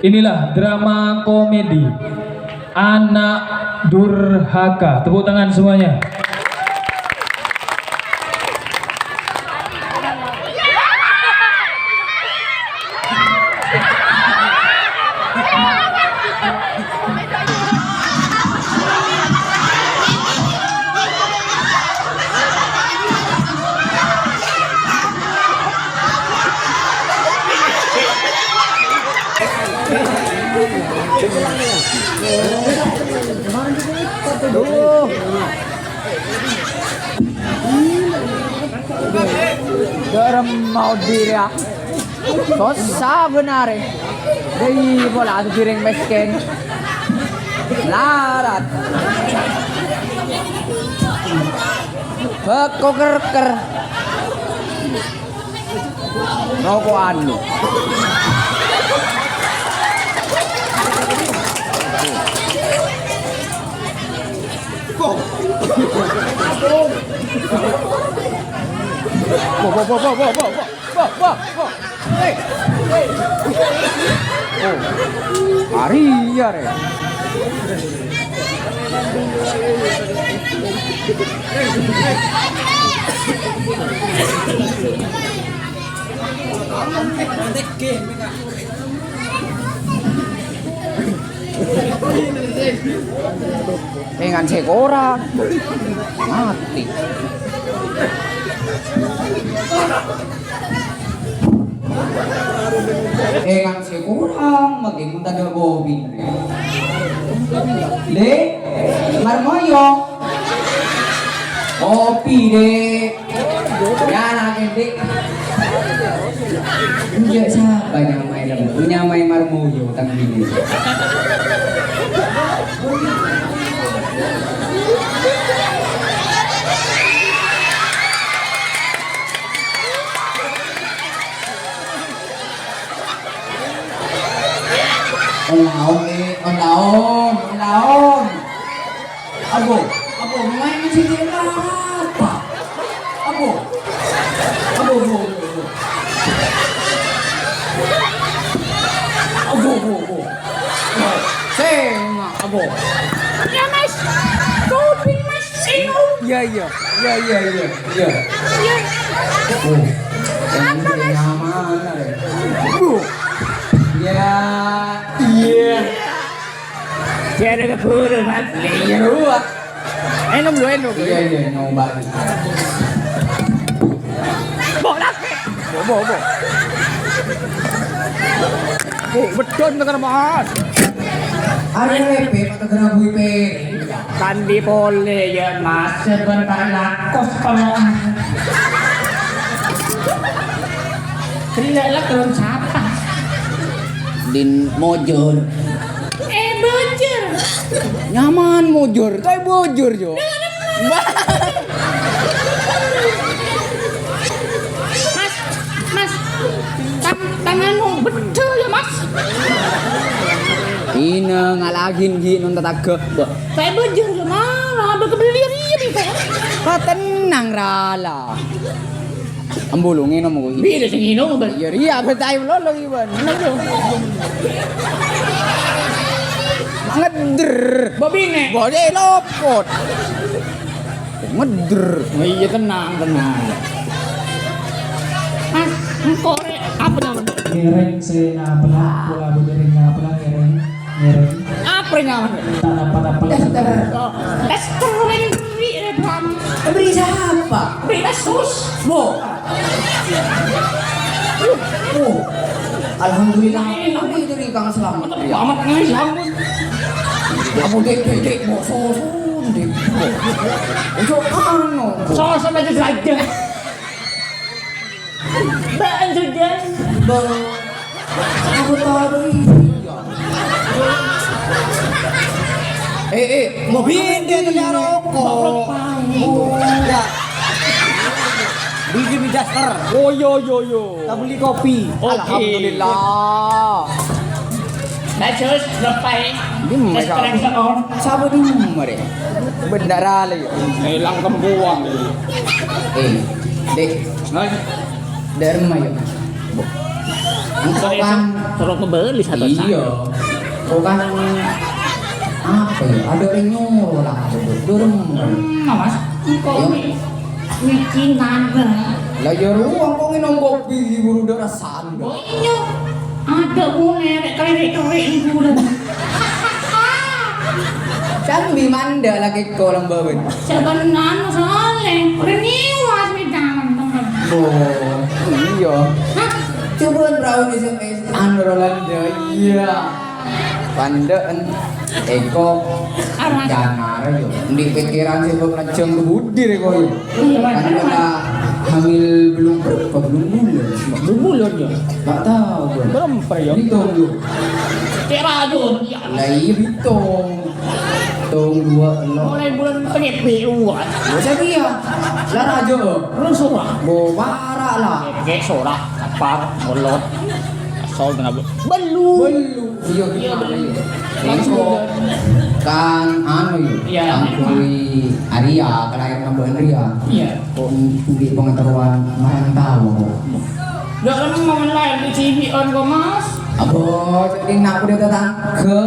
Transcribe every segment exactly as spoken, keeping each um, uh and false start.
Inilah drama komedi Anak Durhaka. Tepuk tangan semuanya. Duh. Dârem mau diri, ah. Sossa bhender. Dâri pola adu piring mèskèn. Larat. Bâko kèr-kèr. Roko'an lu. Bo, bo, bo, bo. Bo, bo, bo. Hei. Oh. Arèya, rè. Èngan sè korang. Matè. Èngan sè korang, maghi mon tadâ' kopi. Dek, Marmoyo. Kopi, Dek. Yâ, la, Dek. Enjâ' sapa nyamaè, Lem? Nyamaè Marmoyo, tang binè. Ella, Om, eh, ella, Om, ella, Om. Abo, abo, maèn sè dina apa? Abo. Abo, abo, abo, abo. Abo, abo, abo. Sènga', abo. Ya, Mas. Kopi, Mas. Sènga'. Iya, iya. Iya, iya, iya, iya. Iya. Oh. Apa, Mas? Nyaman, eh. Bu. Ya, iya. Saya ada keburu, Mas. Iya, Wak. Enom lu, enom. Iya, iya, nyoba. Bola. Bo, bo, bo. Oh, beddhun, Mas. Arè lepè, Mas, gara-gara gue pe. Kandi polè, ya, Mas. Sebentar lakos, Pak. Kena lah, turun siapa? Din mojor. Eh, bujur. Nyaman mujur, tapi bujur, Jo. Mas, Mas, tang-, tanganmu betul ya, Mas. Ina ngalagin gi non tetangga, Mbak. Saya bujur ya, Mas. Apa kebeli dia, Mas? Ah, tenang, Rala. Ambu lu ngenom kok. Bida sing ngenom, Bal? Iya, iya, betai melolo, Iwan. Bener, Bro. Ngeder. Bobine. Bode lopot. Ngeder. Oh iya, tenang, tenang. Mas, engko rek, apa namanya? Ngereng sena pernah, pula benereng pernah ngereng. Apa nyaman? Tanpa-tanpa. Daster. Oh, daster yang beri, eh, Bang. Beri siapa? Beri Asus. Bo. Oh. Alhamdulillah, aku itu di Kang Selamat. Selamat nih, ya ampun. Aku dek, dek, dek, bo, so, so, dek, bo. Ojo anu. So, so, aja, aja. Bang, sudah. Bang. Aku tahu iya. Eh, eh, mau pindah ke rokok. Enggak. Beli, beli daster. Oh, yo, yo, yo. Kita beli kopi. Oke. Alhamdulillah. Bagus, lepai. Di mana? Terus kalian sekolah. Siapa di mana, Re? Benar ale. Hilang kembuang. Eh, Dek. Hai. Dari mana, ya? Engko' kan soro kembali satu. Iya. Engko' kan apa ya? Ada yang nyuruh lah. Durung. Hmm, Mas, engko' ini mikinan. Lah ya ruang kok nginum kopi buru darasan. Oh iya. Ada boleh rek kerek-kerek bulan. Sambi mandek lagi kolam bawin. Sabenan soalnya. Udah niwas minta teman. Oh, iya. Hah? Coba perahu S M S an Rolanda. Iya. Pandaan. Eko. Jangan yo. Di pikiran sibuk ngejeng ke budi rek koyo. Iya, Pak. Kan kena hamil belum berapa, belum bulan. Belum bulan ya? Nggak tahu, Bang. Berapa ya? Hitung, yuk. Cek rajun, ya. Lah iya, hitung. Hitung dua, enam. Mulai bulan penyepi, wah. Bocah dia. Lah raja. Lu surah. Bo, parah lah. Kayak surah, kapar, mulut. Asal kena bu-, belu. Belu. Iya, iya, iya. Engko' kan anu, yo. Iya. Angkui Arya, kelahiran Mbak Arya. Iya. Kok di pengetahuan merantau, kok? Ndak lem mau lain di sini on kok, Mas. Apa, jadi nak udah tetangga?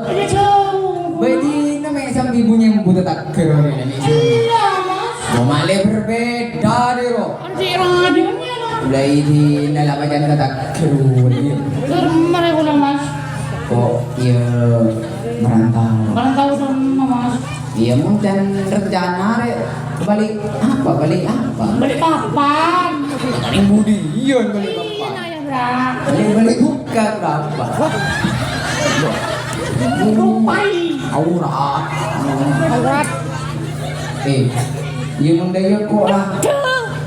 Iya, jauh. Baik, di nama sambil bunyi buta tak keren ini. Iya, Mas. Mau malah berbeda deh, kok. Anjir, radionya, Mas. Mulai di nalapa jangan tak keren. Serem mereka udah, Mas. Kok iya merantau? Merantau sama, Mas. Iya, mungkin rencana rek balik apa? Balik apa? Balik papan. Paling budian balik papan. Iya, nah, ya, Bra. Balik, balik bukan apa? Lupai. Aurat. Aurat. Eh, iya, munda iya kok lah. Aduh.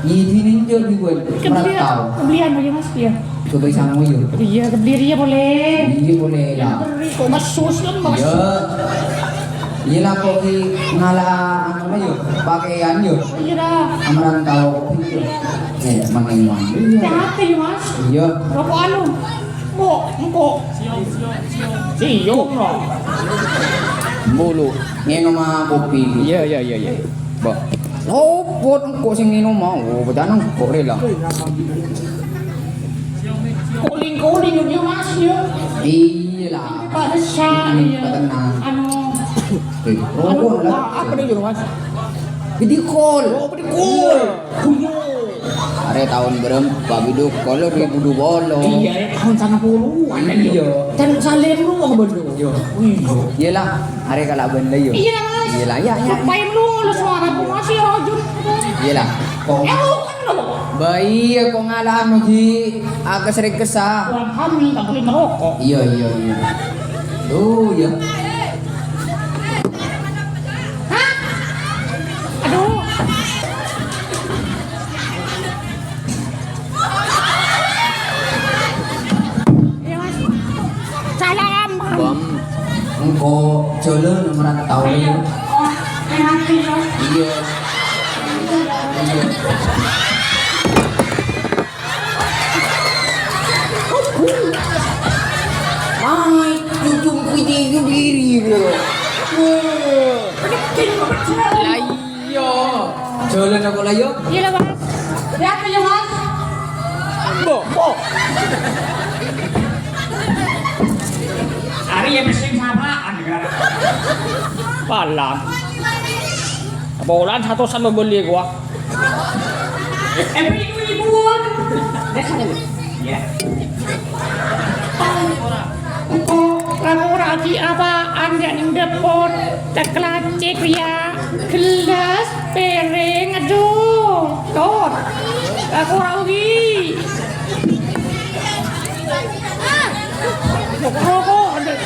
Iya, di ninjol di gue. Keblian, merantau. Keblian aja, Mas, ya. Coba sama yo. Iya, keblian iya boleh. Iya, boleh lah. Beri kok, Mas, sus, Mas. Iya. Iya lah, kok di ngala anu yo, pakaian yo. Iya dah. Merantau kok gitu. Eh, mangewan. Iya. Hati-hati ya, Mas. Iya. Rokok anu. Kok, engko'. Siung, no. Bulu. Ngenoma kopi. Iya, iya, iya, iya. Mbak. Oh, buat engko' sing ngenoma. Oh, bacaan engko' rela. Koling-koling, ya, Mas, ya. Iya lah. Pak Desa, hmm, iya. Pak tenang. Anu, eh, anu, rokok lah. Apa nih, Mas? Video call. Oh, video call. Iya. Are taon berempa video call dua ribu dua puluh. Iya, are taon sangang puluhan. Iya. Dan salim lu apa belum? Iya. Iya. Iyalah, are kala benda yo. Iya, Mas. Iyalah, ya, ya. Supaya lu lu suara bu masih rojun. Iyalah. Kok. Eh, lu kan lu. Ba iya, kok ngala anu, Ji? Agak sering kesah. Tuhan kami tak boleh merokok. Iya, iya, iya. Oh, iya. Hah? Aduh. Iya, Mas. Salam. Bang, engko' jalan merantau ya. Oh, enak ya. Iya. Iya. Mai, cucung kucing itu diri, bro. Wah. Lah iya. Jalan aku lah, yo. Iya lah, Mas. Lihat aja, Mas. Mbok, mbok. Ari ya mesin sapaan, ya. Palang. Apa ulan satusan membeli gua? Eh, ibu-ibu. Ya. Engko' laporragi apaan ya ning depot? Ceklacek ya. Gelas, piring, aduh. Tot. Laporragi. Rokok, aduh.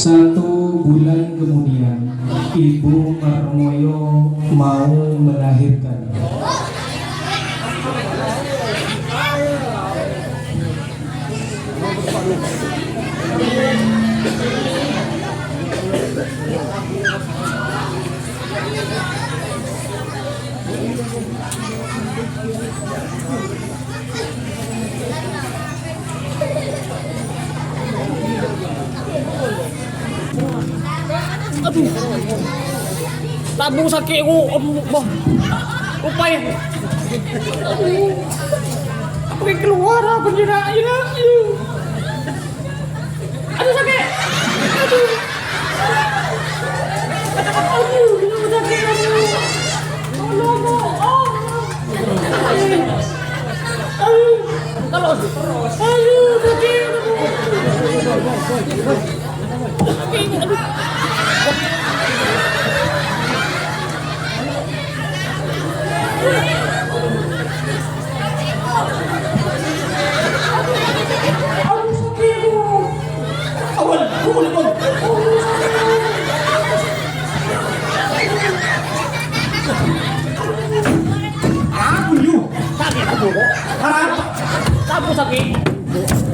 Satu bulan kemudian, Ibu Marmoyo mau melahirkan. Aduh. Tambung sakè', oh, aduh, wah. Upaya. Aduh. Apa yang keluar, apa dia nak? Ya, aduh. Aduh, sakè'. Aduh. Aduh, kenapa sakè', aduh? Oh, no, no. Oh, no. Aduh. Terus. Aduh, sakè', aduh. Aku, yu. Sakè' aku, kok. Arapa? Aku sakè'.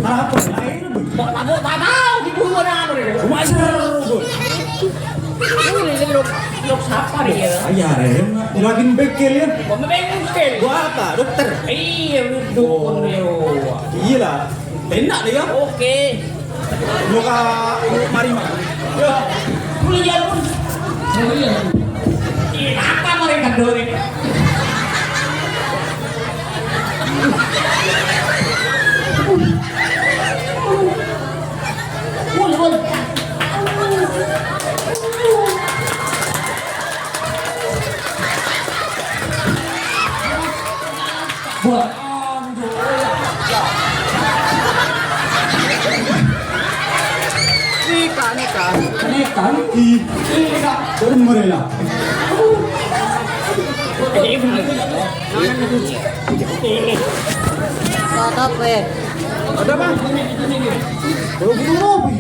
Arapa? Lain, Bu. Kok aku tak tahu di bulu mana, Bu? Cuma seru, Bu. Ini, ini lok, lok siapa nih, ya? Iya, Ren. Lagi bengkel, ya? Kok bengkel? Buat apa? Dokter? Iya, dukun, ya. Iya lah. Enak deh, ya. Oke. Buka, mari, Mak. Ya. Kuliah pun. Kuliah. Iya, apa mari kendori? Woi, woi. Buat. Nèka, nèka. Nèka, nèka. Nèka. Bener, ya. Ada apa? Buru-buru ngopi.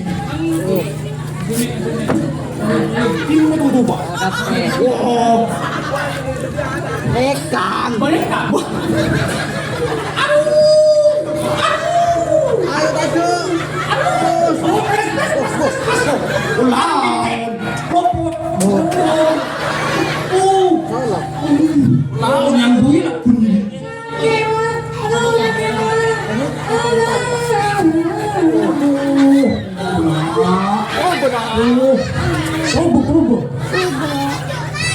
Ini tuh, tuh, Pak. Ada apa? Wah. Ikan. Balik, Pak. Aduh. Aduh. Aduh. Aduh. Lawan. Lawan. Uh. Lawan yang bunyi lah bunyi. Roboh, roboh.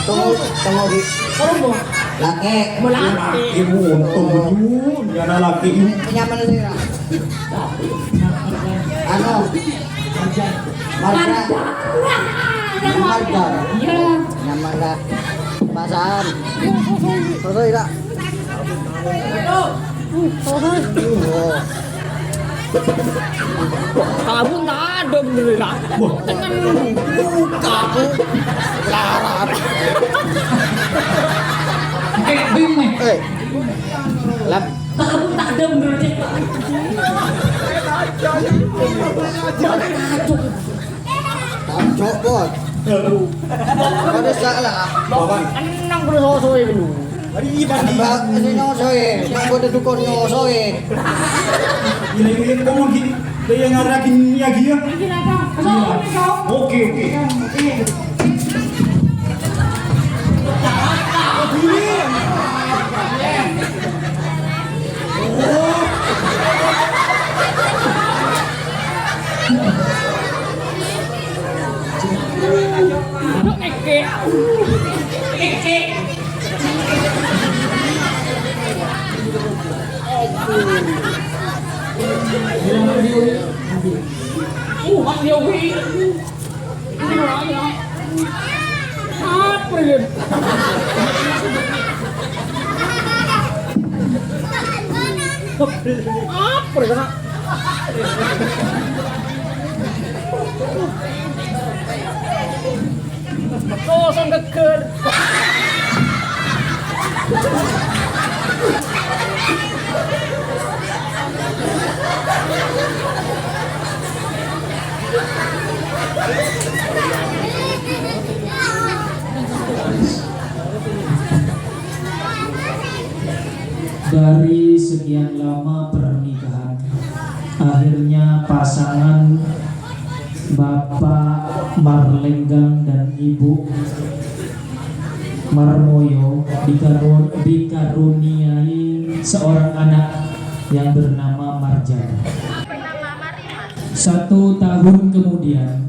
Tunggu, tunggu, Di. Roboh. Laki. Laki. Ibu untung, Bu. Nyaman, Di. Anu. Marga. Marga. Iya. Nyaman, Kak. Pasaan. Terus, Kak. Kamu tak ada bener, Kak. Wah. Dengan buka aku larat. Kayak bim nih. Eh. Lap. Kamu tak ada bener, Cek. Kacau. Tancok, Bos. Ada salah. Bapak. Enam puluh sosoy dulu. Ari, Pak, Pak, ini nyosoy. Yang buat dukun nyosoy. Gila, gila, kamu gini. Dia yang ngarahin lagi, ya? Iya. Oke, oke. Apa ini? Apa ini? Kosong geger. Dari sekian lama pernikahan, akhirnya pasangan Bapak Marlenggang dan Ibu Marmoyo dikaru-, dikaruniai seorang anak yang bernama Marjan. Satu tahun kemudian,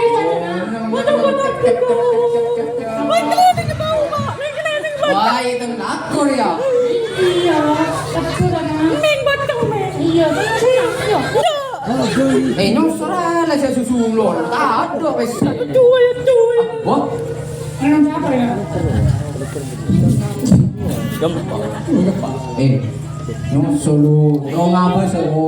Wah, itu ngatur ya. Iyâ, ngatur, Kang. Mèng bâdhân, mèng. Iyâ, iyâ, iyâ. Eh, nyosor la jhâ' susulon. Tadâ' pèssè. Aduh, aduh. Wah. Ngènèm sapa ya? Eh, nyosor lu. Lo ngapa sih, Bu?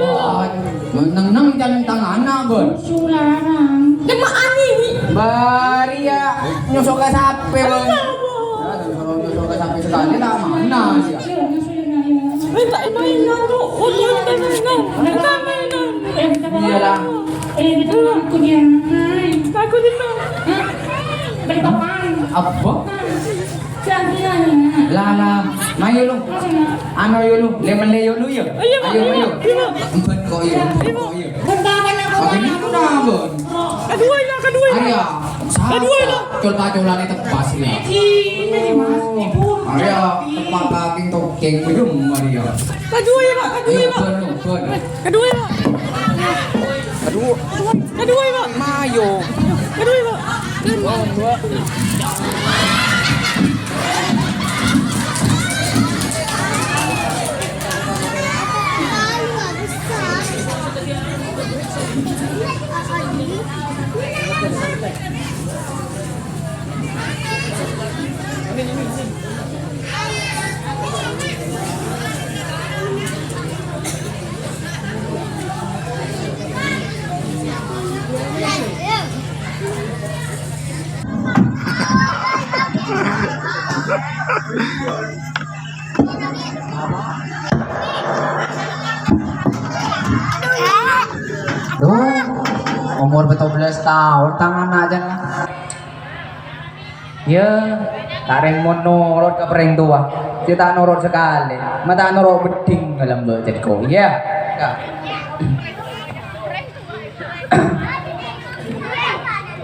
Wah, neng-neng jhân tang ana', Bun. Sularang. Cuma ani. Bâriyâ nyosor ka sapè, Bun? Nyosor, nyosor ka sapè sakalè ta' mana sih? Minta mainan, tuh. Minta mainan. Minta mainan. Iyâ, la. Eh, minta aku dia. Aku di mana? Hah? Dari papan. Apa? Jangan. La, la. Mayu, lu. Anu, yu, lu. Lè-mellè, yu, lu, ya. Ayo, Mak. Ayo, ayo, ayo. Mak. Empet kok, ya. Empet kok, ya. Bentar, bentar, bentar. Apa ini? Aku nabon. Kedua, ya, kedua, ya. Ayo. Kedua, ya. Col-pacolanè teppas, ya. Ini, Mas. Ibu. Ayo, teppas daging tokeng, belum, Maria. Kedua, ya, Pak. Kedua, ya, Pak. Ayo, ben, ben. Kedua, ya, Pak. Kedua. Kedua, ya, Pak. Mayo. Kedua, ya, Pak. Duh, omor pètto bellâs taon tang ana' jân. Yâ, ta' rèng mon norot ka parèng towa. Sè ta' norot sakalè, ma' ta' norot beddhing ka lambâ' cèt ko. Yâ. Yâ.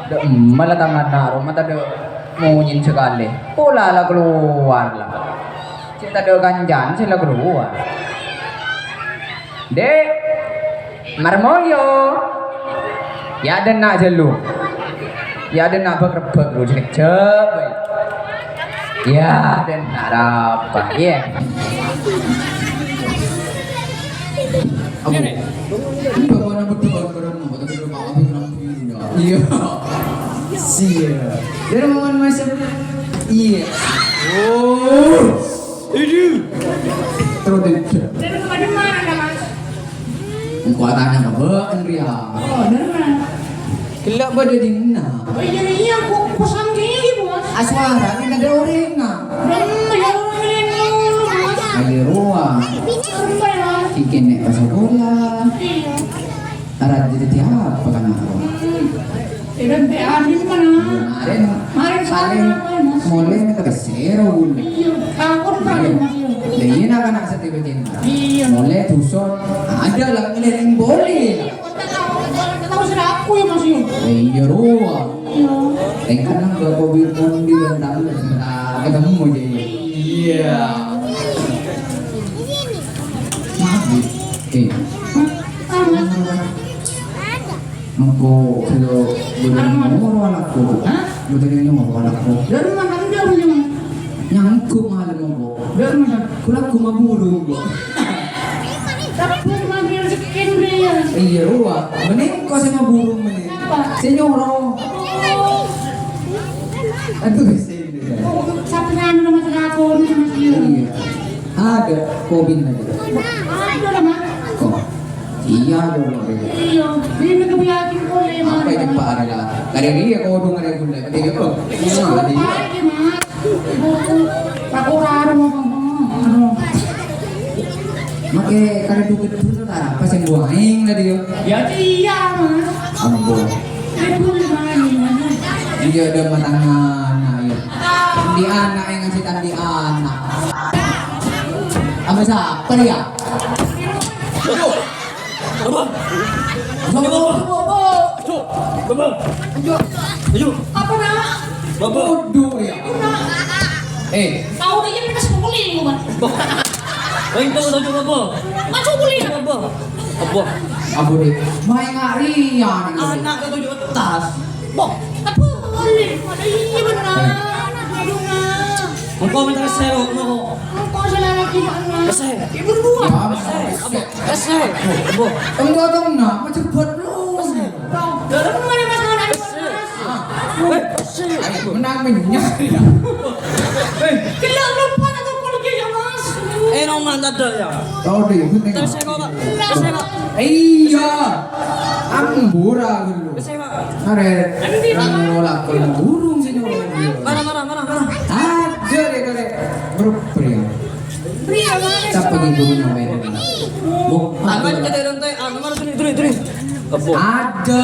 Dâ' emma la tang ana' ro, ma' tadâ' monyèn sakalè. Pola la kalowar la. Sè tadâ' kancana sè la kalowar. Dek, marmoyo. Yâ, dâ' enna' jâlu. Yâ, dâ' enna' bâk-rebbâk lu sakejjhâ'. Yâ, dâ' enna' rapa, yâ. Apa? Ini bapaknya berdua bareng, tapi belum apa, belum. Iyâ. Sia. Dâri mon, Mas? Iyâ. Oh. Aduh. Terus, terus. Dâri mon, Mas? Engko' atanya ka bâ'na rèya. Oh, dâri mana? Ghellâ' bâdâ dinna'. Oh, iyâ, iyâ, aku pesan gini, Bos. Aswara ini ada orèngnga. Dâri, ya, orèng ini, Mas. Ayo, rowa. Sampai, Mas. Iki nek pas sekolah. Iyâ. Arajâ dhâddhi apa kan aku? Iyâ, dhâddhi adin mana? Kemarin, kemarin paling molè nèka besero. Iyâ, aku paling masih. Lah iyâ, nak-anak setiap cinta. Iyâ. Molè dusun, ada lah ngelèrèng bolè. Iyâ, kok tak tahu, kok tak tahu seraku ya, Mas, ya? Iyâ, rowa. Iyâ. Engkana nang bapak Wirkondi bantang, ketemu aja. Iyâ. Maaf, Bu. Eh. Apa? Engko' lo bâdâ nyoro anakku. Hah? Bâdâ nyoro anakku. Dâri mana dia punya? Nyanggup malem engko'. Dâri mana? Kula aku maburu engko'. Tapi manggil sekian dia. Iyâ, rowa. Mending engko' sè maburu mending. Apa? Sè nyoro. Oh. Aduh, sè Sampeyan nama seraku, nama seraku. Iyâ. Ada kopi lagi. Ada lah, Mas. Kok? Iyâ, ada lagi. Iyâ. Ini kebiasaan boleh, Mas. Apa itu, Pak Arila? Kali ini ya kau dong ada gula. Ketiga, oh. Iyâ, ada. Apa ini, Mas? Aku raro, Mas. Aduh. Make kare duket dulu ta, apa sing buaing tadi yo? Ya, iya, Mas. Ambo. Itu gimana, Mas? Iya, ada matang anak ya. Di anak yang ngasih tadi anak. Apa siapa dia? Aduh. Apa? Apa? Apa? Ayo. Ayo. Apa, Nak? Bapak. Waduh, ya. Eh. Tahu dia, mereka sepuluh kali, Mas. Bapak. Ayo, tahu, tahu, apa? Mas, sepuluh kali. Apa? Apa? Ampun, Dik. Main ngarian. Anak ketujuh tas. Boh, apa? Ada iya, benar. Eh. Aduh, Nak. Engko' mènta essè, ro, engko'. Engko' sè lalakè, Mas. Essè. Ibu buah. Ya, essè. Essè. Bu. Engko' tong na, majebbhât lu. Essè. Tong. Dalam mana, Mas, mana, Mas? Essè. Weh, essè. Ayo, menang, menang. Eh. Gellâ' lupa nak ngumpul lagi ya, Mas. Eh, no, man, tadâ' ya. Tau deh, penting. Essè, kok, Pak. Essè, Pak. Iyâ. Ambura dulu. Essè, Pak. Arè, anu lakon burung sih nyuruh. Marah, marah, marah, marah. Ada deh, deh. Grup pria. Siapa di gurunya, men? Bu, ada. Ada,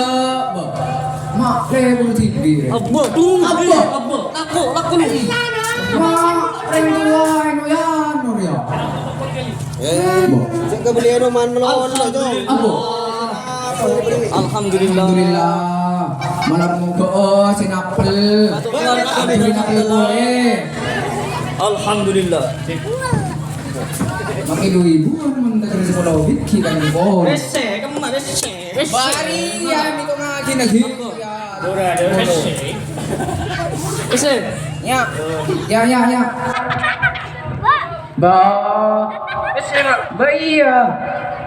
Bu. Mak, le, Bu, tinggi, deh. Abu, tuh, Abu. Abu, laku, laku nih. Mak, reng tua, anu ya, anu ya. Eh, Bu. Sing kebeli roman melon, Cok. Abu. Alhamdulillah. Alhamdulillah. Malar moghâ, oh, sè napel. Abdul napel polè. Alhamdulillah. Makin ibu-ibu, mon terus sepuluh biji kan, Bu. Essè, kemma essè. Essè. Bari, ya, ini kok ngaji lagi. Ya. Essè. Essè. Ya. Ya, ya, ya. Ba. Essè, Mak. Ba, iyâ.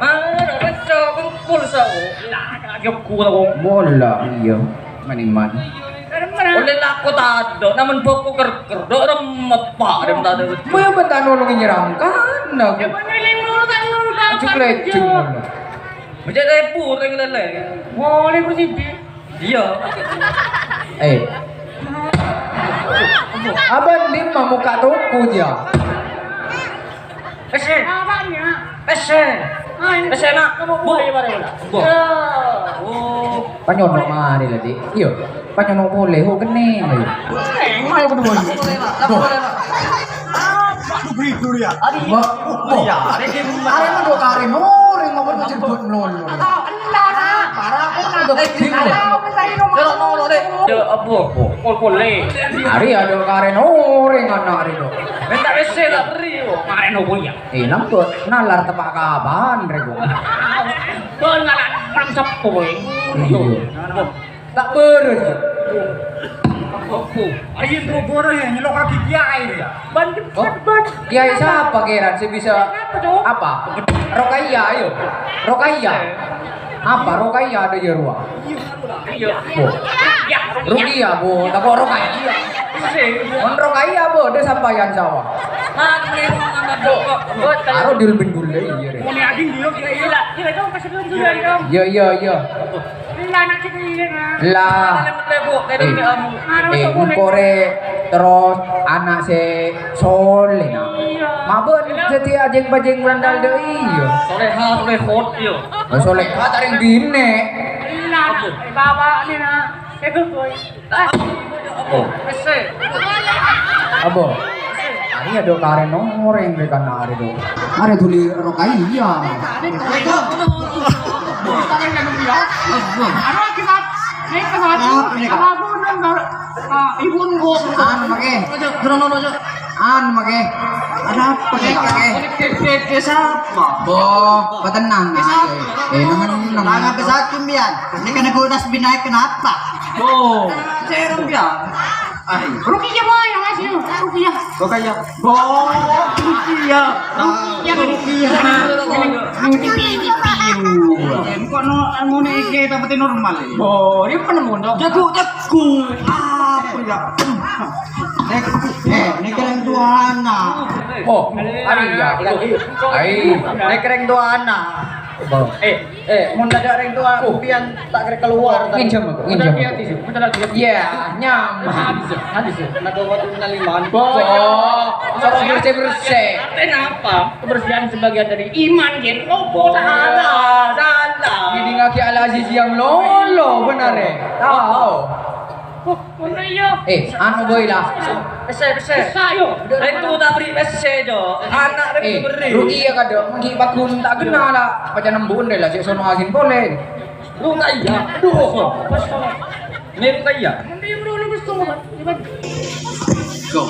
Mana, Mak, kumpul, sao. Lah, lagi aku, tau. Mola, iyâ. Mani-mani. Olle lako tadâ', namen boko ker-ker, dâ' remmet, Pak, dâ' tadâ'. Mola bân ta' nolong nyerangkan, aku. Cuk lecung. Menjadi pureng lele. Boleh, Bro Sidi. Iyâ. Eh. Abâ' dimma mokka' toko, jâ? Essè. Apanya? Essè. Essè, Nak. Kamu boleh, boleh, boleh. Bu. Ya. Oh. Panyono' marè la, Dik. Iyâ. Panyono' polè, ho, kennèng, ayo. Kennèng, ayo, kennèng. Bo. Apa tuh begitu ya? Bo. Bo. Iya, ada di rumah. Arè dâ' karè orèng mau berbuat melon. Entar, parah, aku entar. Terus nolok, Dek. Ya, apa, apa? Pol-pole. Arè dâ' karè orèng ana' arè dâ'. Mènta essè la beri, kok. Karè nopo ya? Eh, nampak nalar tepak kaban, rè, kok. Bon, ngalah, orang sepuh, eh. Iya. Tak beres. Apa? Ayo, boro-boro ya, nyelok kaki kiai ya. Ban, oh, ban. Kiai siapa, Kiran? Saya bisa apa? Rokaya, ayo. Rokaya. Apa? Rokaya ada ya, Ruwa? Iya. Bu. Rukia, Bu. Tako Rokaya. Mon Rokaya, Bu, ada sampaian sawah. Aro dul bendul, iya, deh. Iya, iya, iya. Lah. Eh, eh, engko' rè terros ana' sè soleh, nah. Mabân dhâddhi ajeng-bajeng randal dâ' iyâ. Soleha, solehot, iyâ. Oh, soleha ta' rèng binè'. Lah, bapak nih, nah. Itu, boy. Oh. Ese. Apa? Arè dâ' karè orèng rè kana arè dâ'. Arè dhuli Rokaya. Anu, kita, ini kenapa? Ah, ibu nunggu. Anu, pakai. Aja, terus, terus, terus. Anu, pakai. Ada apa nih, pakai? Ini, ini, ini siapa? Bo, patenang. Eh, nang, nang. Tangan besar, Cumbian. Ini kena guna sepindah kenapa? Oh, serem ya. Ai. Rukia, boy, yang ngasih. Rukia. Rokaya. Bo, Rukia. Rukia, Rukia. Ini piu, ini piu. Kok no, anu nih, kita peti normal. Bo, ini penemuan dong. Jago, jago. Apa ya? Eh, eh, ini keren tuh anak. Oh, hari ya, lagi. Ai, ini keren tuh anak. Eh, eh, mon tadâ' rèng towa, oh, sampeyan ta' kèra kalowar. Nginjhâm aku, nginjhâm aku. Iya, nyaman. Hadis, hadis. Nado waktu menaliman. Bo, soro bersih-bersih. Artinya apa? Kebersihan sebagian dari iman, Jen. Oh, salah, salah. Ini ngaki Al Aziz yang lolo, benar ya? Tahu. Oh, ngono iya. Eh, anu, boy, lah. Pèssè, pèssè. Pèssè, yo. Rèng tu ta' beri pèssè, Jo. Anak rèng tu beri. Eh, Rukia kadhâ', manggi paghun ta' kenna la. Paca nembun deh la, cè' sono asin polè. Rokaya. Aduh. Ini Rokaya. Go.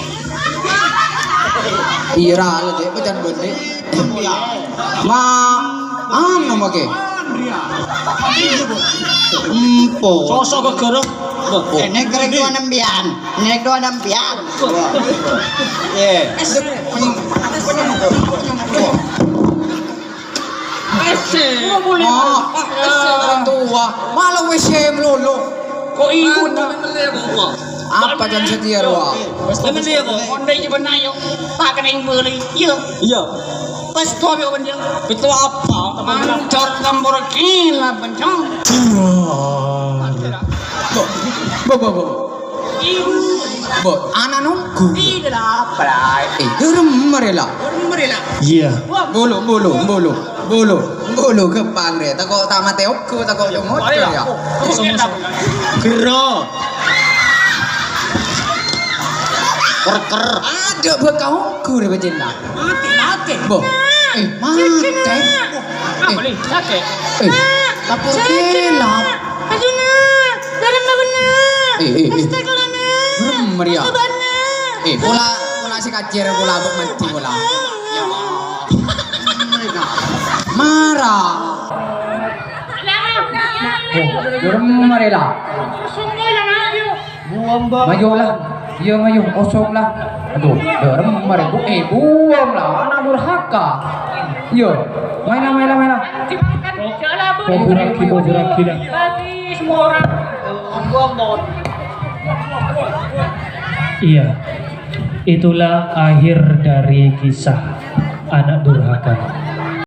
Iya, ra, la, Dek, pacan bendek. Ma, anu, make. Empo. Sosok gegere. Ini kering dua nembian. Ini dua nembian. Eh. Ese. Oh, ese orang tua. Malah W C melulu. Kok ibu? Apa jam setia, Roa? Temen dia kok. Mondai je benar, yo. Tak kena yang beli. Iya. Iya. Pas tua, yo, benar. Itu apa? Mancor tambor gila, bencong. Bo, bo, bo, bo. Ibu. Bo, ana' nunggu. Tidak apa, lah. Eh, gerem marela. Gerem marela. Iya. Bolo, bolo, bolo, bolo, bolo, gepang re. Tako' ta' mate onggu, tako' yo ngocor, ya. Gero. Ker, ker. Ada buat kau onggu re, becinta. Mati, mati. Bo. Eh, mati. Apa nih? Sakit. Eh, apa gelap? Aduh, Nak. Darem, Nak. Eh, eh, eh. Astagfirullah, Nak. Gerem, meriah. Astagfirullah, Nak. Eh, pola, pola si kacir, pola abang mati, pola. Ya Allah. Marah. Oh, gerem, marela. Mayu lah. Iya, mayu. Kosong lah. Aduh, gerem, mare. Bu-, eh, buang lah. Ana' durhaka. Iya. Main lah, main lah, main lah. Poburaki, poburaki lah. Iya. Itulah akhir dari kisah anak durhaka.